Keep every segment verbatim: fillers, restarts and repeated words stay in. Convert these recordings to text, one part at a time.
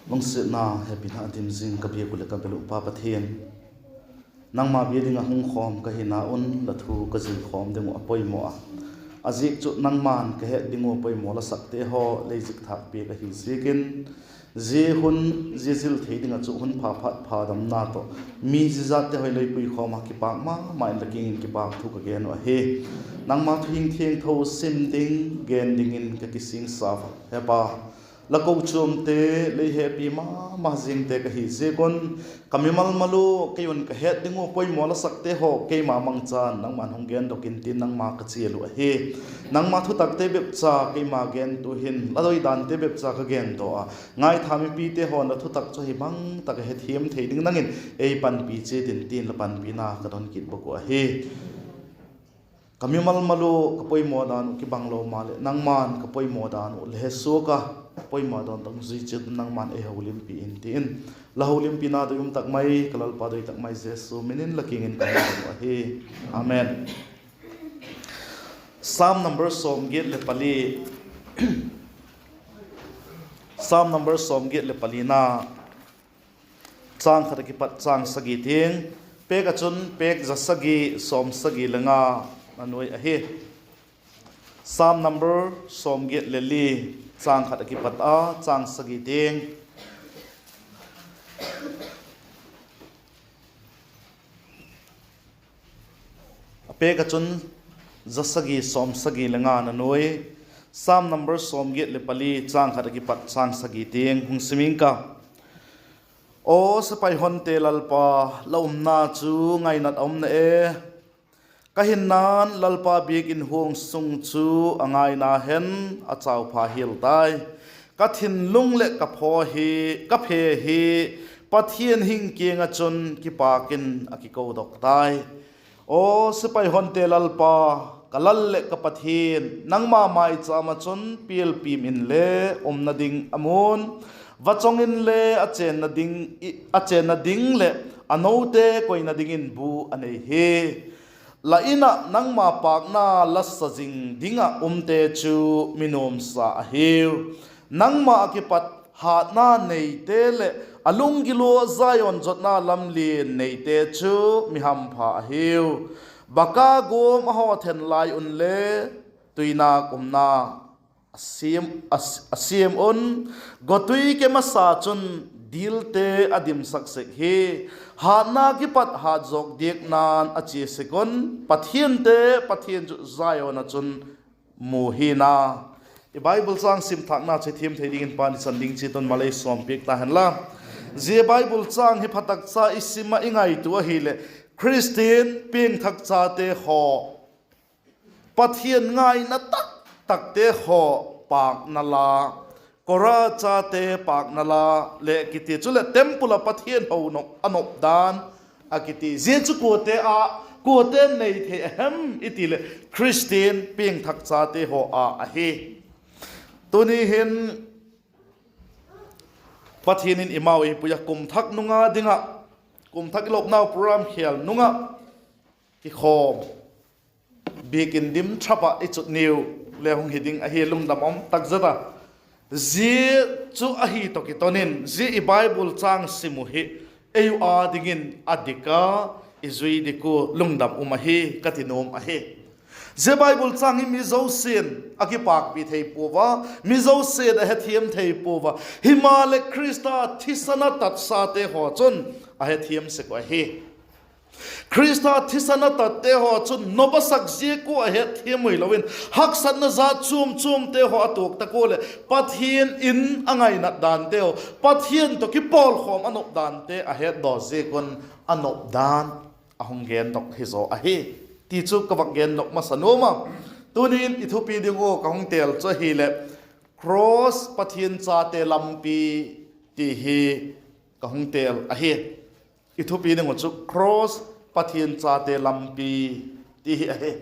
Lungsiatna hepina dim zing ka biak uh leh ka bel uh Pa Pathian, nangma bia ding ah hung khawm ka hina un la thu ka zil khawm ding uh a poimaw a. A ziak chu nangma'n ka het ding uh poimaw la sakte haw lei zik thâk piak ahi ziakin, zia hun, zia zil thei ding ah chu hun pha phat pha damna tawh, mi ziazatte haw lei pui khawm ah kipâk ma ma in la kiang in kipâk thu ka gen uh ahi. Nangma thu hing thiangtho sim ding, gen dingin ka kisingsa a, he Pa. La kochuamte lei hepi ma ma zingte ka hi ziak un, ka mimal mal uh, kei un ka het ding uh poimaw la sakte haw keima mangchan nangma'n hung gendok intin nangma ka chial uh ahi. Nangma thutakte bep cha keima gentu hin la doidante bep cha ka gendaw a, ngaitha mipite haw'n la thutak chu hi bang tak a hethiam thei ding nang in ei panpi chiat intin la panpina ka don kit bawk uh ahi. Ka mimal mal uh, ka poimaw dan uh kibang lo maleh nangma'n ka poimaw dan uh le he suak a, poimaw dan dang zui chiat un nangma'n ei holimpi intin, la holimpina doi um tak mai ka Lalpa doi tak mai Jesu min in la kiang in ka hung don uh ahi. Amen. Psalm number sawmgiat le pali, Psalm number sawmgiat le palina, châng khat ah kipat châng sagi tiang, pêk ah chun pêk za sagi sawmsagi le nga a nuai ahi. Psalm number sawmgiat le li, châng khat ah kipat a châng sagi tiang. A pêk ah chun za sagi sawmsagi le nga na nuai. Psalm number sawmgiat le pali, châng khat ah kipat châng sagi tiang hung sim ing ka. Aw sepai honte Lalpa, la umna chu ngainat a um na e. Ka hinna'n Lalpa biakin huang sung chu a ngaina hen a chaupha hial tai. Ka thinlung leh ka phaw hi, ka phe hi, Pathian hing kiang ah chun kipâk in a kikodok tai. Aw sepai honte Lalpa, ka Lal leh ka Pathian, nangma maichâm ah chun pialpim inle umna ding a mun, vachawng inle a chênna ding leh a note koina dingin bu a nei hi. La In ah nangma pâkna la sa zing ding ah umte chu mi nuamsa ahiu. Nangma ah kipat hâtna neite leh a lunggil ua Zion zotna lamlian neite chu mi hampha ahiu. Baka guam a haw then lai unle tuinâk umna a siam un, gotui ke masa chun dilte a dimsak sek hi. Hâtna kipat hâtzawk diakna'n a chia sek un, Pathiante Pathian chu Zion ah chun mu hi'n a. I Bible châng sim thâkna chu thiam thei dingin Pa'n i chan ding chiat un malei sawm piak ta hen la. Zia Bible châng hi phatak cha i sim ah i ngaitua ahileh, Khristian piangthak chate haw, Pathian ngaina tak takte haw pâkna la, Kora chate pâkna la le kiti, chuleh temple ah Pathian ho a nop dan a kiti. Zia chu kuate a, kuate nei thei a hem i ti leh, Khristian piangthak chate haw a ahi. Tuni hin Pathian in i mau ei pui a, kum thak nung a ding ah, kum thak i lopnau program khêl nung ah kikhawm, biakin dim thap ah i chut niu le hung hi ding ahi, lungdam um tak zet a. Zia chu ahi tawh kiton in zia i Bible châng sim uh hi ei u â dingin a dik a, i zui dik ua lungdam um ahi ka ti nuam ahi. Zia Bible châng hi mi zosia'n a kipâkpi thei pua a, mi zosia'n a hethiam thei pua a, himaleh Khrista thisan a tatsate haw chun a hethiam sek uh ahi. Khrista thisan a tatte haw chun nop a sak ziak ua a hetthiam ui lo in, haksatna jat chuam chuamte haw a tuak tak ua leh Pathian In a ngainat danteu, Pathian tawh kipawlkhawm a nop dante a hetdaw ziak un a nop dan a hung gendok hizaw ahi, ti chu ka vak gendok masa nuam a. Tuni'n i thupi ding ua ka hung têl chu ahileh, Cross Pathian Chate Lampi ti hi ka hung têl ahi. I thupi ding uh chu Cross Pathian Chate Lampi ti hi ahi.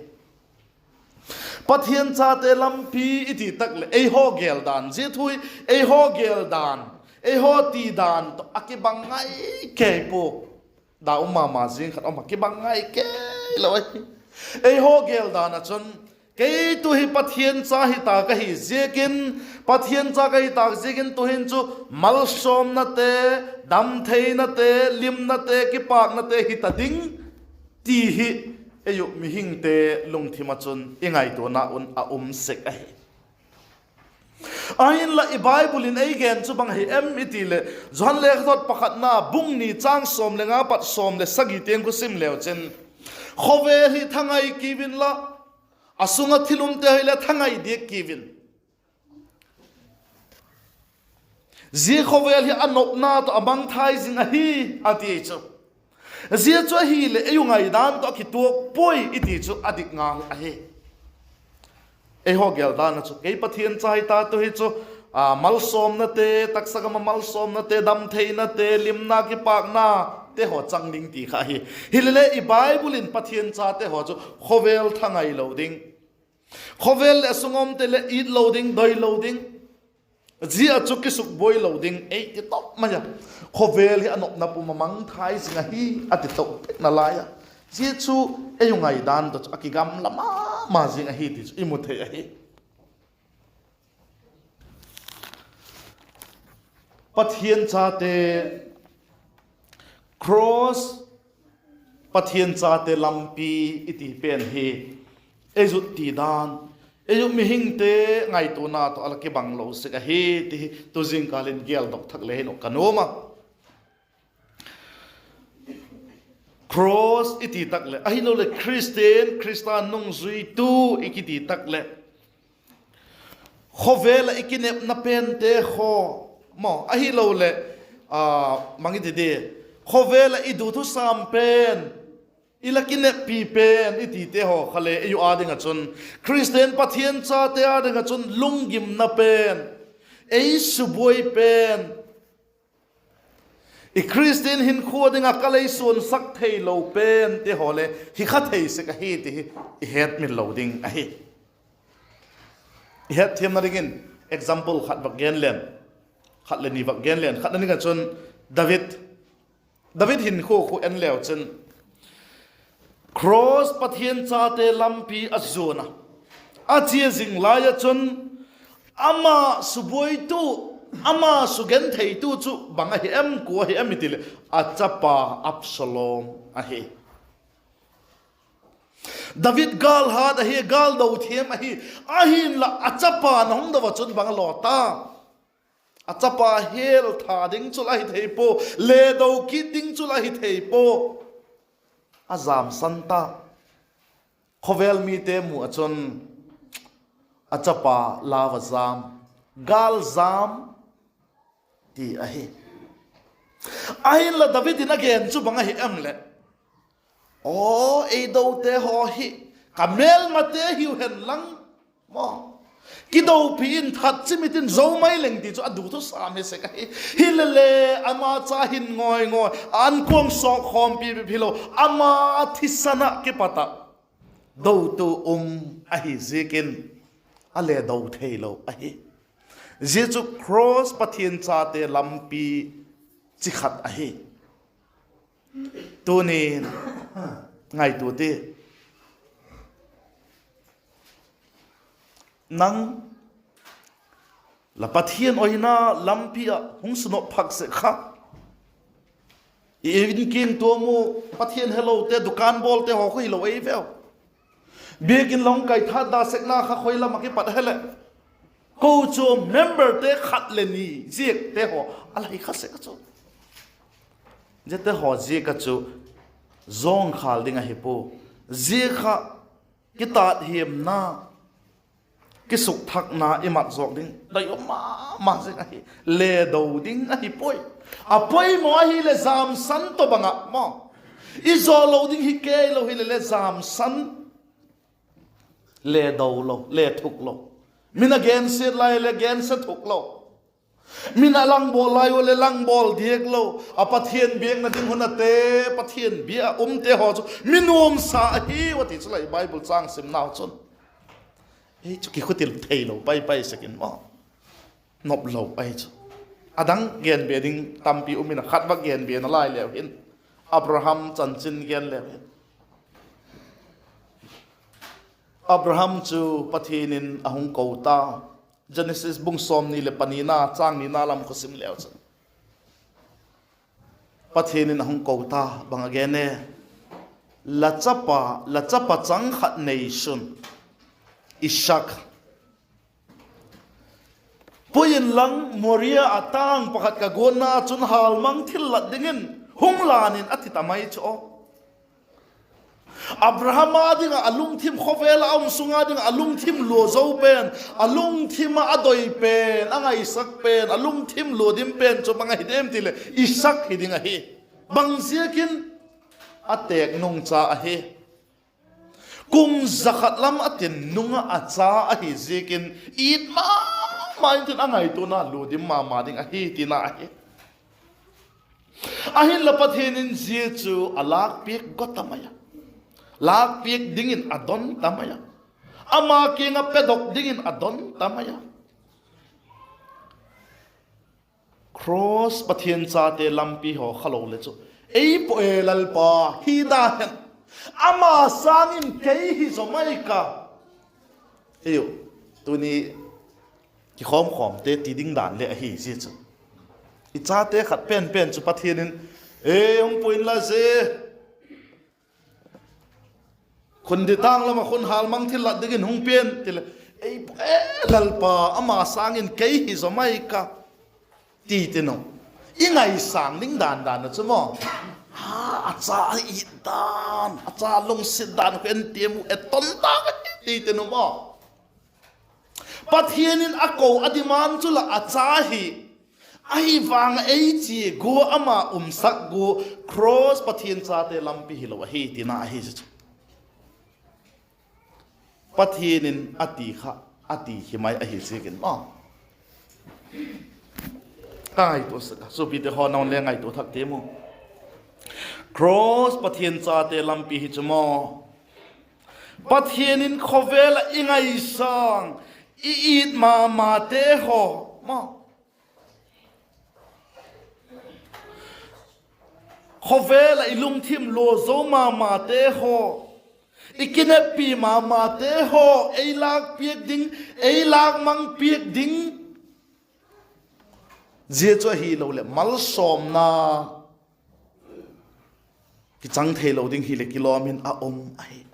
Pathian Chate Lampi i ti tak leh eihaw gêl dan, zia thu hi eihaw gêl dan, eihaw ti dan tawh a kibang ngai kei pua. Da um ma ma zing khat um a, kibang ngai kei lo ahi. Eihaw gêl dan ah chun Kei tu hi Pathian cha hi ta ka hi ziakin, Pathian cha ka hi tâk ziakin tu'hin chu malsawmnate, damtheinate, limnate, kipâknate hi ta ding, ti hi ei uh mihingte lungthim ah chun i ngaituana un a um sek ahi. Ahinla i Bible in ei gen chu bang ahi em i ti leh, Johan lekhathot pakhatna bung ni châng sawm le nga pat sawm le sagi tiang khu sim leu chin, khawvel hi thangai kiu inla, a sung ah thil umte hileh thangai diak kiu in. Zia khawvel hi a nopna tawh a mangthai zing ahi, a ti chu. Zia chu ahileh ei uh ngaidan tawh a kituak puai i ti chu a dik ngal ahi. Eihaw gêl dan ah chu kei Pathian cha hi ta tu hi chu, a, malsawmnate, taksa gam ah malsawmnate, damtheinate, limna, kipâknate haw chang ding ti kha ahi. Hilele i Bible in Pathian chate haw chu khawvel thangai lo ding, khawvel leh a sung umte leh it lo ding, doi lo ding, zia chu kisukbuai lo ding ei ti tawp mai a. Khawvel hi a nopna pum a mangthai zing ahi, a ti tawp pekna lai a. Zia chu ei uh ngaidan tawh chu a kigamla ma ma zing ahi ti chu i mu thei ahi. Pathian chate, cross, Pathian chate lampi i ti pen hi ei zut ti dan, ei uh mihingte ngaituana tawh a la kibang lo sek ahi ti hi tu zingkâl in gêldok thak le hin uh ka nuam a. Cross i ti tak leh, ahiloleh Khristian, Khrista nungzuitu i kiti tak leh, khawvel ah i kinepna pente haw maw, ahiloleh, a, mang i ti di, khawvel ah i du thusam pen, i la kineppi pen i tite haw kha le ei uh â ding ah chun, Khristian Pathian chate â ding ah chun lunggimna pen, ei subuai pen, i Khristian hinkhua ding ah ka lei suansak theilo pente haw le hi kha thei sek ahi ti hi i hetmil lo ding ahi. I hetthiamna dingin example khat vak gen leng, khat le ni vak gen leng. Khatna ding ah chun David, David hinkhua khu en leu chun, cross Pathian chate lampi a zuan a, a chia zing lai ah chun, ama subuaitu, ama sugentheitu chu bang ahi em, kua ahi em i ti leh, a chapa Absalom ahi. David gâl hat ahi, gâl do thiam ahi, ahinla a chapa na hung do ah chun bang a law ta? A chapa hel tha ding chu la hi thei pua, le do kit ding chu la hi thei pua. A jamsan ta. Khawvel mite mu ah chun a chapa lau a jam, gâl jam ti ahi. Ahinla David in a gen chu bang ahi em leh, aw, ei dote haw hi ka mêlmate hiu hen lang maw, kidopi in that chimit in zo mai leng ti chu a du thusam hi sek ahi. Hilele ama cha hin ngawi ngawi, ankuang sawk khawmpi bep hilo, ama thisan ah kipat ah dotu um ahi ziakin a le do theilo ahi. Zia chu cross Pathian chate lampi chi khat ahi. Tuni'n ngaitua ti, nang la Pathian oina lampi ah hung sunop phak sek kha, i in kiang tuam u, Pathian helote, dukan bawlte haw khu hilo ei veu. Biakin la hung kaithat da sekna kha khoi lam ah kipat heleh, kochuam memberte khat le ni ziakte haw a la hi kha sek a chu, ziate haw ziak a chu zawngkhâl ding ahi pua. Zia kha kitâthiamna, kisukthakna i mat zawk ding dai um ma ma zing ahi. Le do ding ahi puai. A poimaw ahileh jamsan tawh bang ah maw, i zaw lo ding hi kei lo hileh le jamsan, le do lo, le thuk lo. Min a gensiat lai leh gensia thuk lo. Min a langbawl lai u leh langbawl diak lo. A Pathian biakna ding hun a te, Pathian bia a umte haw chu mi nuamsa ahiu a ti chu lai Bible châng simnau chun, ei chu kikhutil theilo pai pai sek in maw, nop lo ahi chu. A dang genbe ding tampi um in a, khat vak genbe nalai leu hin, Abraham chanchin gen leu hin, Abraham chu Pathian in a hung ko ta. Genesis bung sawmni leh panina châng nina lam ka sim leu chun, Pathian in a hung ko ta, bang a gen e? La chapa, la chapa chang khat neisun, Isak, pui inlang Moria ah tâng pakhat ka guatna chun hâlmang thillat dingin hung lan in, a ti ta mai chu aw. Abraham â ding ah a lungthim, khawvel ah a um sung â ding ah a lungthim lua zo pen, a lungthim ah a doi pen, a ngaisak pen, a lungthim lua dim pen chu bang ahi diam ti leh Isak hi ding ahi. Bang ziakin? A têk nung cha ahi. Kum za khat lam a tin nung ah a cha ahi ziakin, it ma ma intin a ngaituana lua dim ma ma ding ahi tina ahi. Ahinla Pathian in zia chu a lâkpiak go ta mai a, lâkpiak dingin a don ta mai a, ama kiang ah pedok dingin a don ta mai a. Cross, Pathian chate lampi haw kha lo leh chu, ei paw e Lalpa, hi da hen, ama sâng in kei hi zaw mai ka, ei u, tuni kikhawmkhawmte ti ding dan le ahi zia chu. I chate khat pen pen chu Pathian in, ei hung pui inla ze, khun di tâng lam ah khun hâlmang thillat dingin hung pian ti leh, ei paw e Lalpa, ama sâng in kei hi zaw mai ka, ti tin u. I ngaisâng ding dan dan a chu maw, a cha it dan, a cha lungsiat dan khu en tiam u, e ton tâk ahi ti tin u maw. Pathian in a ko a demand chu lah a cha hi, ahi vang ah ei chia gua, ama umsak gua, cross, Pathian chate lampi hilo ahi tina ahi chu. Pathian in a ti kha, a ti hi mai ahi ziakin maw. Ka ngaitua sek a, suapite haw, nang le ngaitua thak tiam u. Cross, Pathian chate lampi hi chu maw, Pathian in khawvel ah i ngaisâng, i it ma mate haw maw, khawvel ah i lungthim lua zo ma mate haw, i kineppi ma mate haw ei lâkpiak ding, ei lâkmang piak ding, zia chu ahiloleh malsawmna kichang theilo ding hileh kilawm in a um ahi.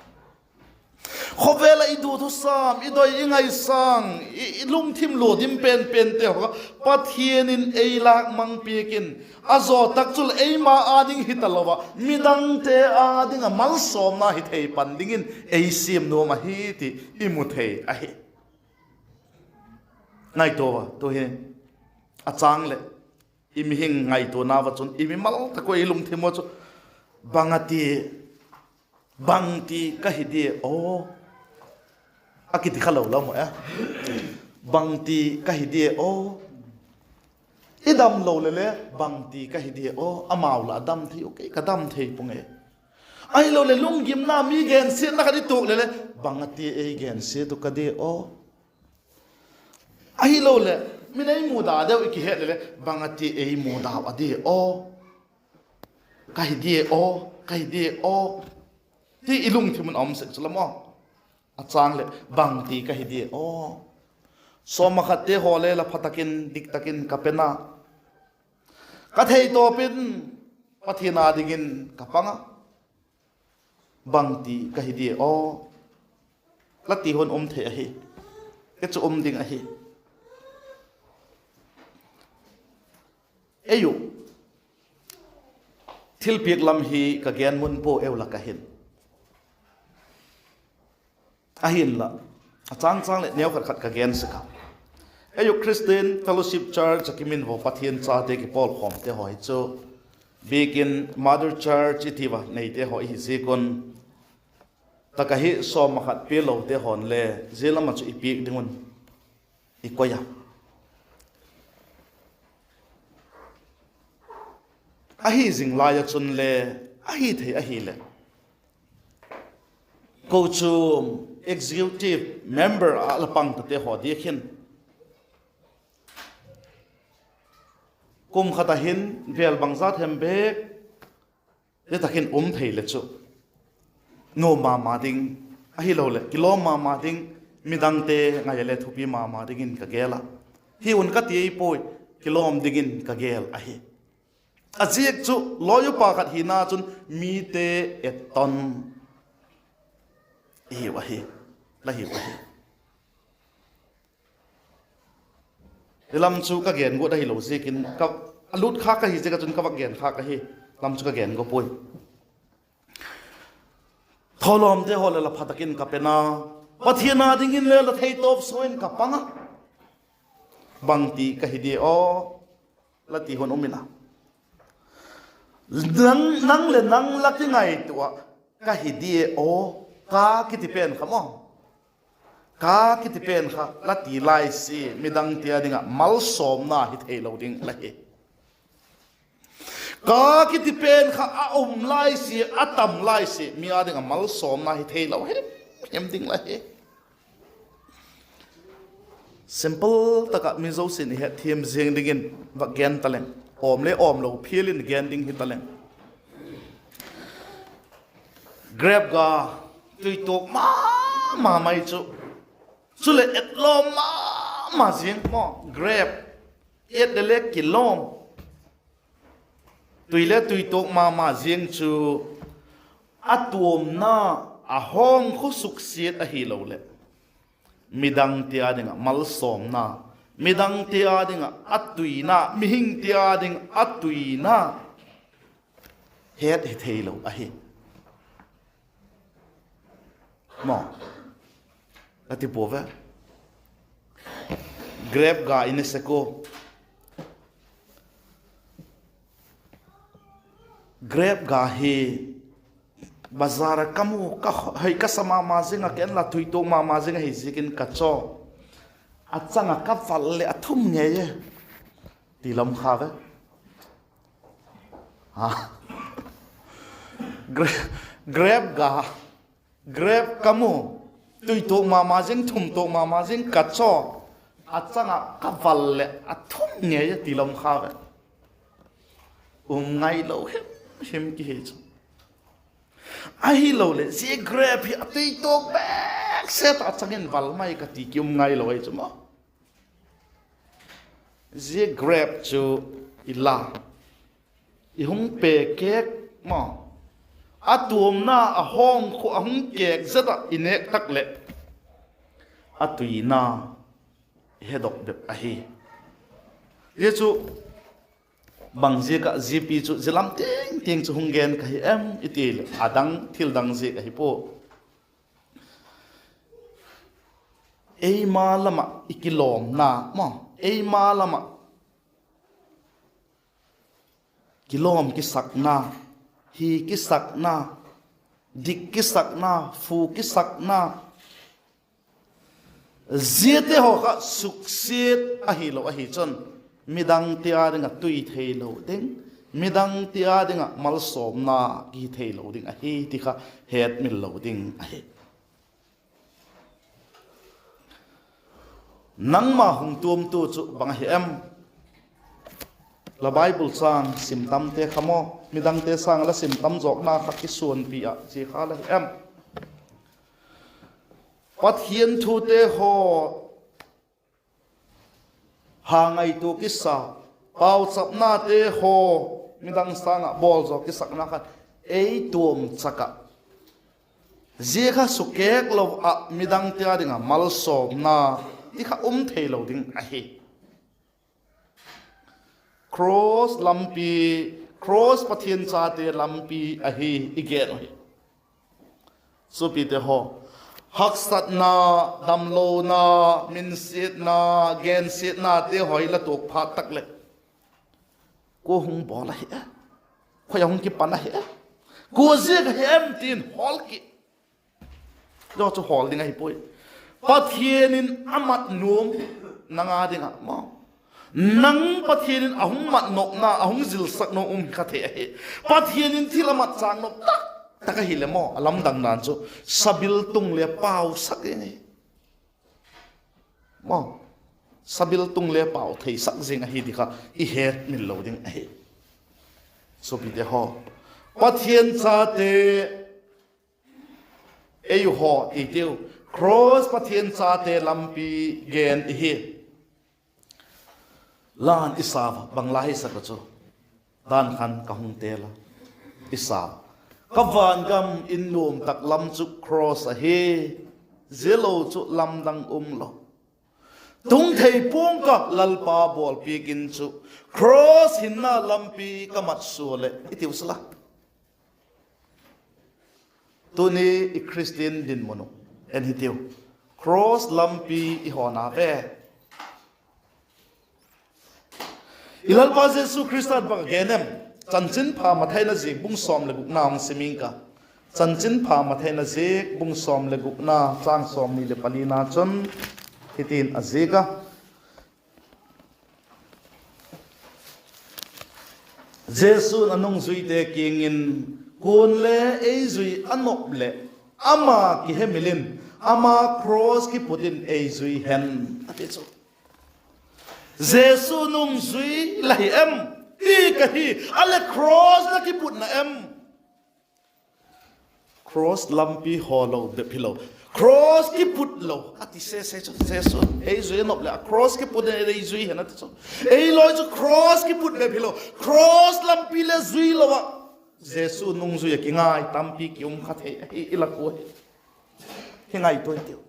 Khawvel ah i duthusam, i doi, i ngaisâng, i, i lungthim lua dim pen pente haw Pathian in ei lâkmang piak in, a zaw tak chu leh eima â ding hi talo ah midangte â ding ah malsawmna hi thei pan dingin ei siam nuam ahi ti i mu thei ahi. Ngaitua a, tu'hin a châng leh i mihing ngaituana va chun i mimal tak ua i lungthim ua chu, bang a ti, bangti ka hi dia aw, a kiti kha lo lam aw e. Bangti ka hi dia aw. I damlo leh le, bangti ka hi dia aw, amau lah a dam thei u, kei ka dam thei pua nge. Ahiloleh lunggimna, mi gensiatna khat i tuak leh le, bang a ti ei gensiat u ka dia aw. Ahiloleh min ei muda deu i kihet leh le, bang a ti ei muda u a dia aw, ka hi dia aw, ka hi dia aw, ti i lungthim un a um sek chu lam aw. A châng leh bangti ka hi dia aw. Sawma khatte haw le la pha tak in, dik tak in ka pen a, ka theitawp in Pathian â dingin ka pang a, bangti ka hi dia aw, la ti hun um thei ahi. Kei chu um ding ahi. Ei u, thilpiak lam hi ka gen mun pua eu lak ah hin, ahinla, a châng châng leh neu khat khat ka gen sek a. Ei u Christian Fellowship Church a kiminvo Pathian chate kipawlkhawmte haw hi chu, biakin Mother Church i ti ua neite haw i hi ziak un, tak ah hi sawma khat pialote haw'n le zia lam ah chu i piak ding un i koi a. Ahi zing lai ah chun le, ahi thei ahileh, kochuam executive member ah la pang tate haw diak hin, kum khat ah hin vêl bangzat hem bêk, zia tak hin um thei leh chu, nuam ma ma ding, Ahiloleh kilawm ma ma ding, midangte ngai le thupi ma ma dingin ka gel a. Hi un ka ti ei puai, kilawm dingin ka gel ahi. A ziak chu lawi upa khat hina chun mite etton i hiu ahi, la hiu ahi. Hi lam chu ka gen guat ahilo ziakin, a lut khâk ahi ziak ah chun ka vak gen khâk ahi. Lam chu ka gen guat puai. Thawlawmte haw leh la pha tak in ka pen a, Pathian â dingin le la theitawp sua in ka pang a. Bangti ka hi dia aw, la ti hun um in a, nang leh nang la kingaitua ah, ka hi dia aw, ka kiti pen kha maw, ka kiti pen kha la ti lai si, midangte â ding ah malsawmna hi theilo ding la hi. Ka kiti pen kha a um lai si, a tam lai si, mi â ding ah malsawmna hi theilo himhim ding la hi. Simple tak ah mi zosia'n i hetthiam ziang dingin vak gen ta leng, awm le awmlo phial in gen ding hi ta leng. Grep ga, tui tuak ma ma mai chu, chuleh etlawm ma ma ziang maw, grep et le le kilawm, tui le tui tuak ma ma ziang chu, a tuamna, a hawngkhu suksiat ahiloleh midangte â ding ah malsawmna, midangte â ding ah a tuina, mihingte â ding a tuina het hi theilo ahi. Maw, a ti pua ve. Grep ga i ne sek ua. Grep ga hi bazar ah ka mu, ka hoi ka sa ma ma zing a, ken la tui tuak ma ma zing ahi ziakin ka chaw, a chang ah ka val leh a thum ngei e, ti lam kha ve. Grep ga, grep ka mu, tui tuak ma ma zing, thum tuak ma ma zing, ka chaw, a chang ah ka val leh a thum ngei e, ti lam kha ve. Um ngailo himhim ki hi chu. Ahiloleh zia grep hi a tui tuak bêk set a chang in val mai ka ti ki um ngailo ahi chu maw. Zia grep chu i la, i hung pe kêk maw, a tuamna, a hawngkhu a hung kêk zet ah i nêk tak leh a tuina i hedok bep ahi. Zia chu bang ziak ah zia pi chu zia lam tiang tiang chu hung gen ka hi em i ti leh, a dang thil dang ziak ahi pua. Eima lam ah i kilawmna maw, eima lam ah kilawm kisakna, hi kisakna, dik kisakna, fu kisakna, ziate haw kha suksiat ahilo ahi chun, midangte â ding ah tui theilo ding, midangte â ding ah malsawmna kihi theilo ding ahi ti kha hetmil lo ding ahi. Nangma hung tuamtu chu bang ahi em? La Bible châng sim tamte kha maw, midangte sâng ah la sim tam zawkna kha kisuanpi ah zia kha la hi em? Pathian thute haw ha ngaitua kisa, pauchapnate haw midang sâng ah bawl zaw kisakna kha ei tuam chak ah, zia kha sukêk lo ah midangte â ding ah malsawmna ti kha um theilo ding ahi. Cross lampi, cross Pathian chate lampi ahi i gen uh hi. Suapite haw, haksatna, damlona, minsiatna, gensiatnate haw i la tuak phat tak leh, kua hung bawl ahi e, khoi a hung kipan ahi e, kua ziak ahi em tin hawl ki Zia chu hawl ding ahi puai. Pathian in a mat nuam nang â ding ah maw, nang Pathian in a hung mat nopna, a hung zilsak nuam um kha thei ahi. Pathian in thil a mat châk nop tak tak ahileh maw, a lamdang dan chu sabiltung le pausak ding ahi. Maw, sabiltung le pau theisak zing ahi ti kha i hetmil lo ding ahi. Suapite haw, Pathian chate Eihaw titiu, cross Pathian chate lampi gen i hi. Lan i sa a, bang la hisak a chu, dan khan ka hung tel a, i sa, ka vangam in nuam tak lam chu cross ahi, zia lo chu lamdang um lo. Tung thei pua'ng ka Lalpa bawlpiak in chu, cross hinna lampi ka mat sua leh i tiu sala. Tuni i Christian dinmun uh en hitiu, cross lampi i haw na ve. I Lalpa Jesu Khrista'n bang a gen em? Chanchinpha Mathai in a ziak bung sawm leh gukna hung sim ing ka. Chanchinpha Mathai in a ziak bung sawm leh gukna, châng sawmni leh palina chun hitin a ziak a: Jesu'n a nungzuite kiang in, kuale ei zui a nop leh, ama kihemil in, ama cross kiput in ei zui hen, a ti chu. Jesu nungzui la hi em? Ti ka hi. A leh cross la kiput na em? Cross lampi haw lo bep hilo, cross kiput lo a ti sese chu. Jesu'n ei zui a nop leh a cross kiput in ei zui hen a ti chu. Ei lawi chu cross kiput bep hilo, cross lampi le zui lo ah, Jesu nungzui ah kingai tampi ki um kha thei ahi i lak ua hi. Hi ngaitua i tiu.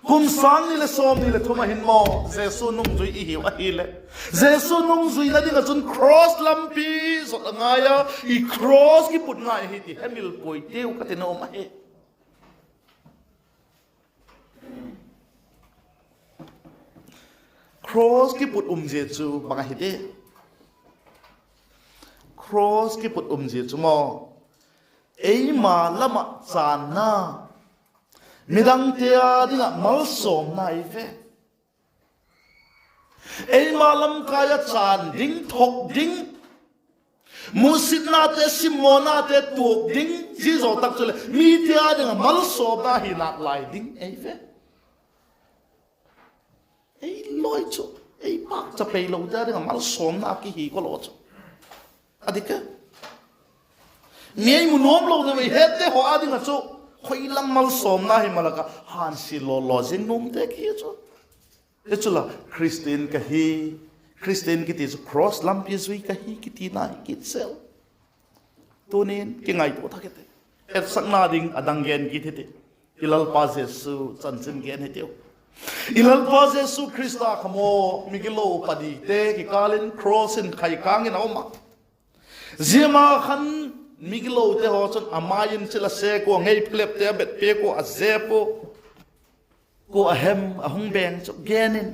Kum sâng ni leh sawmni leh thum ah hin maw Jesu nungzui i hiu ahileh, Jesu nungzuina ding ah chun cross lampi zot a ngai a, i cross kiput ngai ahi ti hemil puai tiu ka ti nuam ahi. Cross kiput umzia chu bang ahi ti? Cross kiput umzia chu maw, eima lam ah chânna, midangte â ding ah malsawmna i ve. Eima lamkai ah chân ding, thok ding, musitnate, simmawnate tuak ding, zia zaw tak chuleh mite â ding ah malsawmna hi nâk lai ding ei ve. Ei lawi chu, ei pâk cha pei lote â ding ah malsawmna kihi kha lo chu, a dik a. Mi ei mu nuam lo deu ei hette haw â ding ah chu, khoi lam malsawmna hi malak ah hânsia law law zing nuamte kihi chu. Hi chu la Christian ka hi, Christian kiti chu cross lampi zui ka hi kiti nai kit sel. Tunin kingaitua thak i ti. Etsakna ding a dang gen kit hi ti. I Lalpa Jesu chanchin gen hi tiu. I Lalpa Jesu Khrista kha maw, migilo padite kikâl in cross in khaikâng in a um ah, zia ma khan migilote haw chun a mai in chil a sek ua, ngei phelepte a bet piak ua, a zep ua, kua a hem a hung beng chu gen in,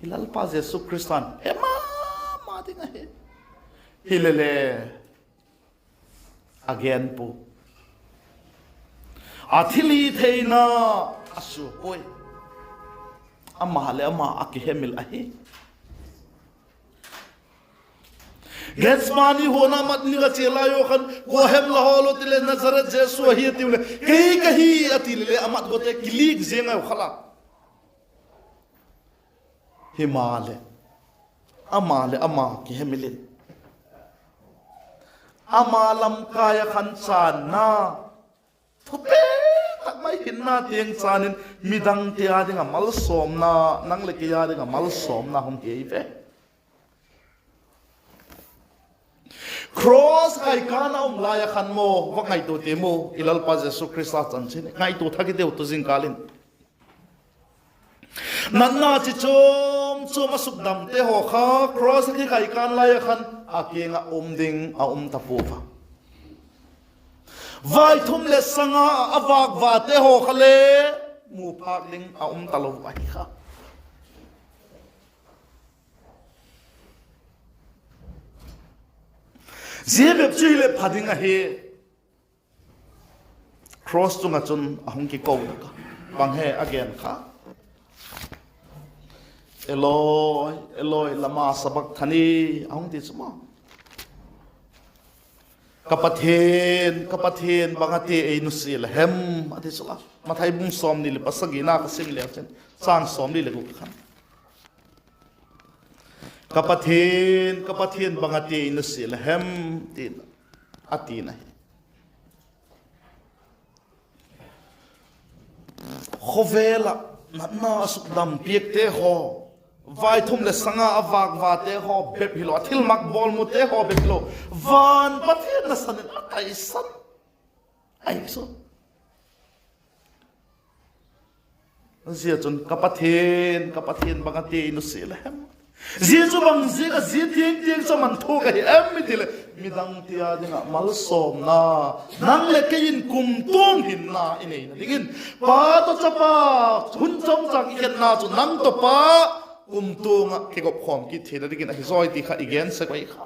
i Lalpa Jesu Khrista'n he ma ma ding ahi. Hilele, a gen pua, a thilhitheina a sua puai. Ama leh ama a kihemil ahi. Gethsemane huan ah mat ni a chia lai u khan, kua hem la hawl u ti leh, Nazareth Jesu ahi a tiu leh, kei ka hi a ti leh le, a mat gote kilik ziang a u kha la. Himaleh, ama leh ama kihemil in, ama lamkai ah khan chânna, thupi tak mai hinna tiang chân in, midangte â ding ah malsawmna, nang leh kei â ding ah malsawmna hung hi ei ve. Cross khaikân a um lai ah khan maw, va ngaitua tiam u, i Lalpa Jesu Khrista chanchin ngaitua thak i tiu tu zingkâl in. Natna chi chuam chuam a sukdamte haw kha cross a kikhaikân lai ah khan a kiang ah um ding a um ta pua a. Vaithum leh sanga a vâkvate haw kha le mu phâk ding a um talo ahi kha. Zia bep chu hileh pha ding ahi. Cross chung ah chun a hung kiko tak a, bang he a gen kha? Eloi, Eloi, lama sabakthani, a hung ti chu maw. Ka Pathian, ka Pathian, bang a ti ei nusia la hem, a ti chu la. Mathai bung sawmni leh pasagina ka sim leu chin, châng sawmli leh guk khan, Ka Pathian, ka Pathian, bang a ti ei nusia la hem, tin a ti'n ahi. khawvel ah natna a sukdam piakte haw, vaithum leh sanga a vâkvate haw bep hilo, a thilmak bawl mute haw bep hilo, van Pathian nasan in a taisan ahi chu. Zia chun, Ka Pathian, ka Pathian, bang a ti a i nusia la hem? Zia chu bang ziak ah zia tiang tiang chu a man thuak ahi em i ti leh, midangte â ding ah malsawmna, nang leh kei in kumtuang hinna i neina dingin, Pa tawh Chapa, hun chawmchâng i khenna chu nang tawh Pa kumtuang ah kigop khawm kit theina dingin ahi zawi ti kha i gen sek ahi kha.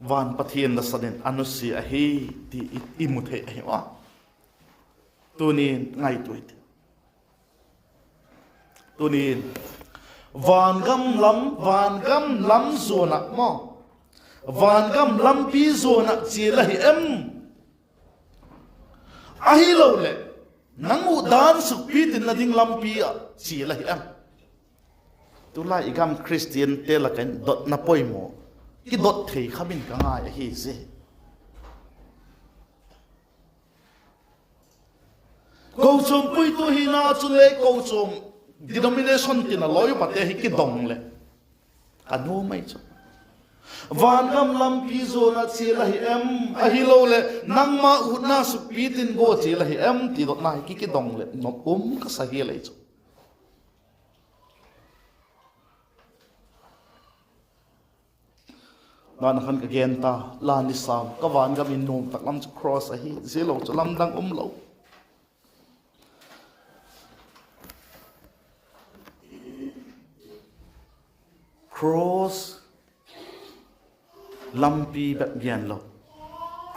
Van Pathian nasan in a nusia ahi ti i, i mu thei ahi a. Tuni'n ngaitua i ti. Tuni'n, vangam lam, vangam lam zuan ah maw, vangam lampi zuan ah chia la hi em? Ahiloleh, nang uh dan sukpi tinna ding lampi ah chia la hi em? Tulai i gam Khristiante lak ah in dotna poimaw kidot thei kham in ka ngai ahi zi. Kochuam puitu hina chu le kochuam denomination tin a lawi upate hi kidong leh ka nuam ahi chu. Vangam lampi zuan ah chia la hi em? Ahiloleh, nangma utna sukpi tin gua chia la hi em ti dotna hi ki, kidong leh nop um ka sa hial ahi chu. Nana khan ka gen ta, la ni sau, ka vangam in nuam tak lam chu cross ahi, zia lo chu lamdang um lo. Cross lampi bep gen lo,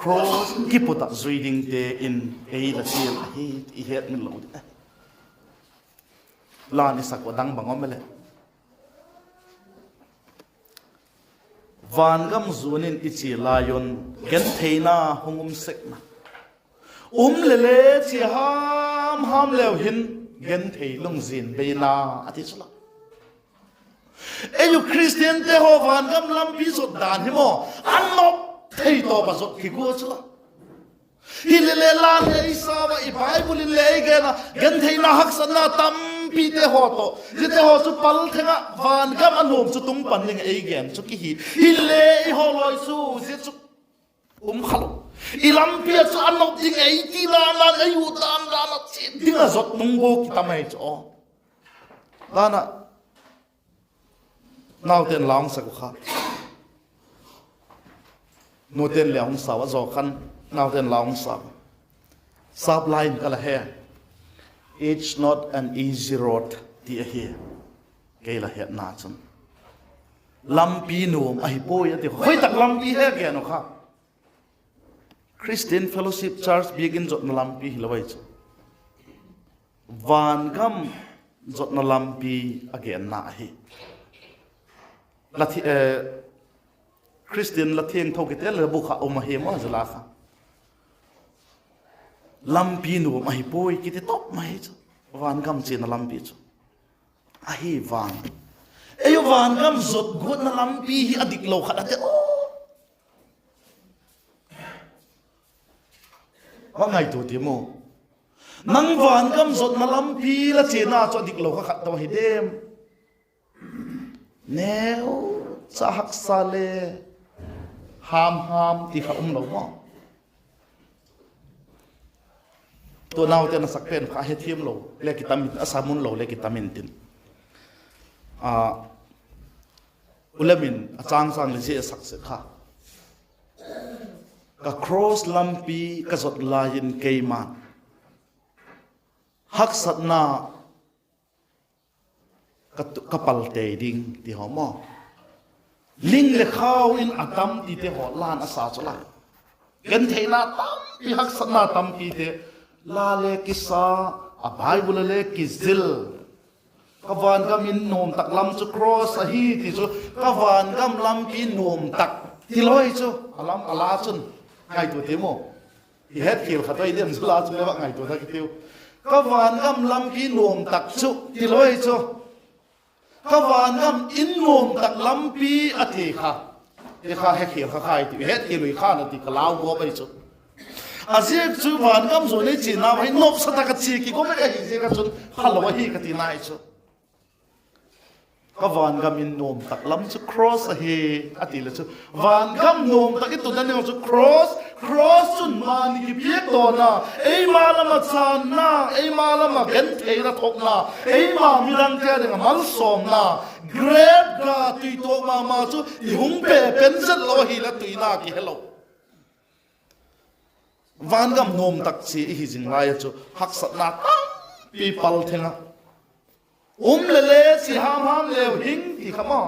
cross kiput ah zui dingte in ei la chial ahi i hetmil lo ding ahi. La ni sak ua dang bang um e leh, vangam zuan in i chia lai un gentheina hung um sek na. Um le le chia ham ham leu hin genthei lungzin beina a ti chu la. Ei u Khristiante haw vangam lampi zot dan hi maw, a nop thei tawp a zot kigua chu la. Hile le la le i sau a, i Bible in le ei gen a, gentheina haksatna tampite haw tawh, ziate haw chu pal theng ah vangam a nuam chu tung pan ding ei gen chu ki hi. Hile i haw lawi chu zia chu um kha lo. I lampi ah chu a nop ding ei ti dan dan, ei u dan dan a chia ding a zot nung bawk ki tam ei chu aw. Dan ah, nauten la hung sak u kha. Nute'n le hung sau a, zaw khan nauten la hung sau. Sap lai in ka la he, it's not an easy road ti ahi. Kei la hetna chun lampi nuam ahi puai a ti. Hoi tak lampi he gen u kha? Christian Fellowship Church biakin zotna lampi hilo ahi chu. Vangam zotna lampi a genna ahi. La thi-, eh, Khristian la thiangtho kiti le bu kha um ahi maw, zia la kha. Lampi nuam ahi puai kiti top mai chu. Vangam chiana lampi chu. Ahi vang, ei u vangam zot guatna lampi hi a dik lo khat a ti aw. Va ngaitua ti maw. Nang vangam zotna lampi la chiana chu a dik lo kha khat tawh hi dem? Neu cha haksa le ham ham ti kha um lo maw. Tua naute na sak pen kha hethiam lo le kitam in, a samun lo le kitam intin, a, u Lem in a châng châng le zia a sak sek kha. Ka cross lampi ka zot lai in keima'n haksatna ka, ka pal tei ding ti haw maw. Ling leh khau in a tam tite haw la'n a sa chu la. Gentheina tampi, haksatna tampite la le kisa, a Bible le kizil. Ka vangam in nuam tak lam chu cross ahi ti chu, ka vangam lampi nuam tak ti lo ahi chu, a lam a la chun. Ngaitua ti maw. I hetkhial khat ahi diam chu la chu le va ngaitua tak i tiu. Ka vangam lampi nuam tak chu ti lo ahi chu. Ka vangam in nuam tak lampi a ti kha, ti kha hetkhial kha kha i tiu, i hetkhial ui kha na ti ka lau guap ahi chu. A ziak chu vangam zuan ei chianau hi nopsa tak ah chia kiko vek ahi ziak ah chun phalo ahi ka tina ahi chu. Ka vangam in nuam tak lam chu cross ahi, a ti le chu. Vangam nuam tak i tunna ding chu cross, cross chun mani kipiakdawna, eima lam ah chânna, eima lam ah gentheina thokna, eima midangte â ding ah malsawmna, grep ga tuituak ma ma chu i hung pe pen zet lo ahileh tuina kihelo. Vangam nuam tak chia i hi zing lai ah chu haksatna tampi pal theng a. Um le le chia ham ham leu hing ti kha maw.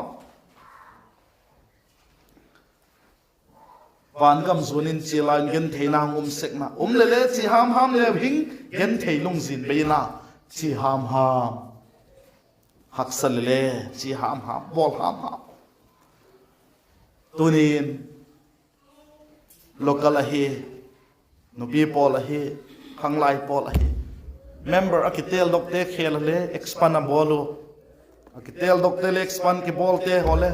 Vangam zuan in chia lai in gentheina hung um sekna. Um le le chia ham ham leu hing, genthei lungzin bei in a, chia ham ham. Haksa le le chia ham ham, bawl ham ham. Tunin local ahi, nupi pawl ahi, khanglai pawl ahi, member a kiteldokte khêl le expand a bawl u. A kiteldokte le expand kibawlte haw le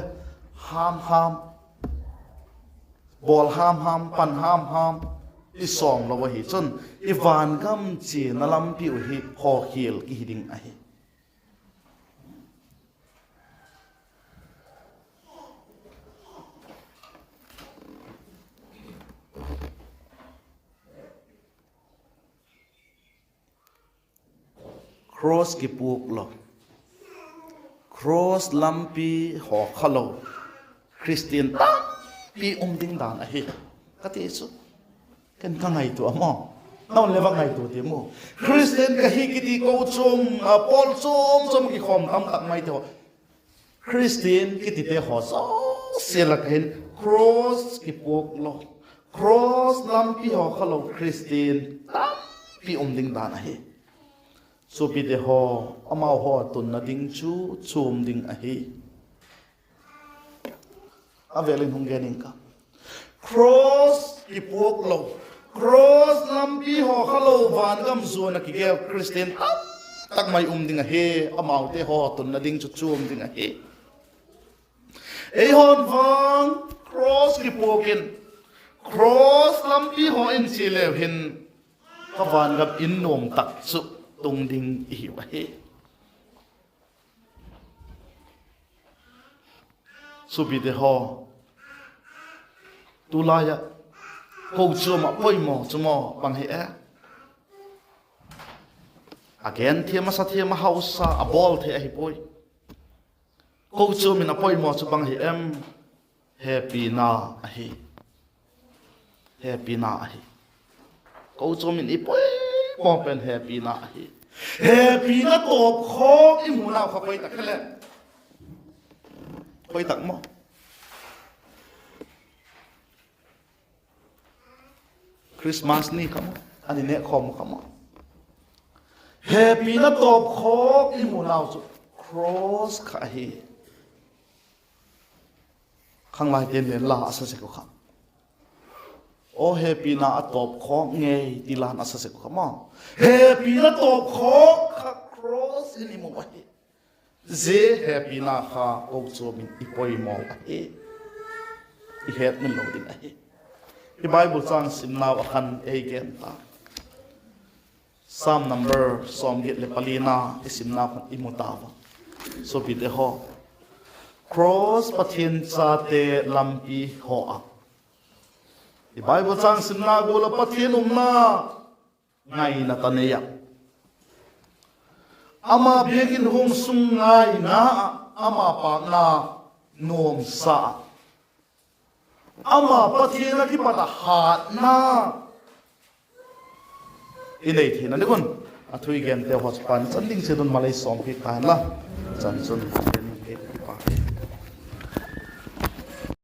ham ham, bawl ham ham, pan ham ham, i sawm lo ahi chun, i vangam chiana lampi uh hi hawkhial kihi ding ahi. Cross kipuak lo, cross lampi haw kha lo Khristian tampi um ding dan ahi ka ti chu. Ken ka ngaitua a maw, nang le va ngaitua ti maw. Khristian ka hi kiti kochuam a pawl chuam chuam kikhawm tam tak mai te haw, Khristian kitite haw zosia lak ah hin cross kipuak lo, cross lampi haw kha lo Khristian tampi um ding dan ahi. Suapite haw, amau haw tunna ding chu chuam ding ahi. A vêl in hung gen ing ka, cross kipuak lo, cross lampi haw kha lo vangam zuan ah kigel Khristian tam tak mai um ding ahi. Amaute haw tunna ding chu chuam ding ahi. Eihaw'n vang cross kipuak in, cross lampi haw in chia leu hin, ka vangam in nuam tak chu tung ding i hiu ahi. Suapite haw, tulai ah kochuam ah poimaw chu maw bang hi e? A gen thiam, a sa thiam, a hausa, a bawl thei ahi puai. Kochuam in a poimaw chu bang hi em? Hepina ahi. Hepina ahi. Kochuam in i poimaw pen hepina ahi. Hepina tawpkhawk i mu nau kha khoi tak hem? Khoi tak maw? Christmas ni kha maw, a ni nêkkhawm kha maw, hepina tawpkhawk i mu nau chu cross kha ahi. Khanglaite'n le la a sa sek uh kha, aw hepina a tawpkhawk ngei ti la'n a sa sek uh kha maw. Hepina tawpkhawk kha cross in i mu ahi. Zia hepina kha kochuam in i poimaw ahi. I hetmil lo ding ahi. I Bible châng simnau ah khan ei gen ta. Sam number sawmgiat leh palina i simnau khan i mu ta ua. Suapite haw, cross Pathian chate lampi haw ah, i Bible châng simna gual ah Pathian umna ngaina ta nei ah, ama biakin huam sung ngaina ah, ama pâkna nuamsa ah, ama Pathian ah kipat ah hâtna i nei theina ding un, a thu i gente haw chu pan chan ding chiat un malei sawmpiak ta hen la. Chan chun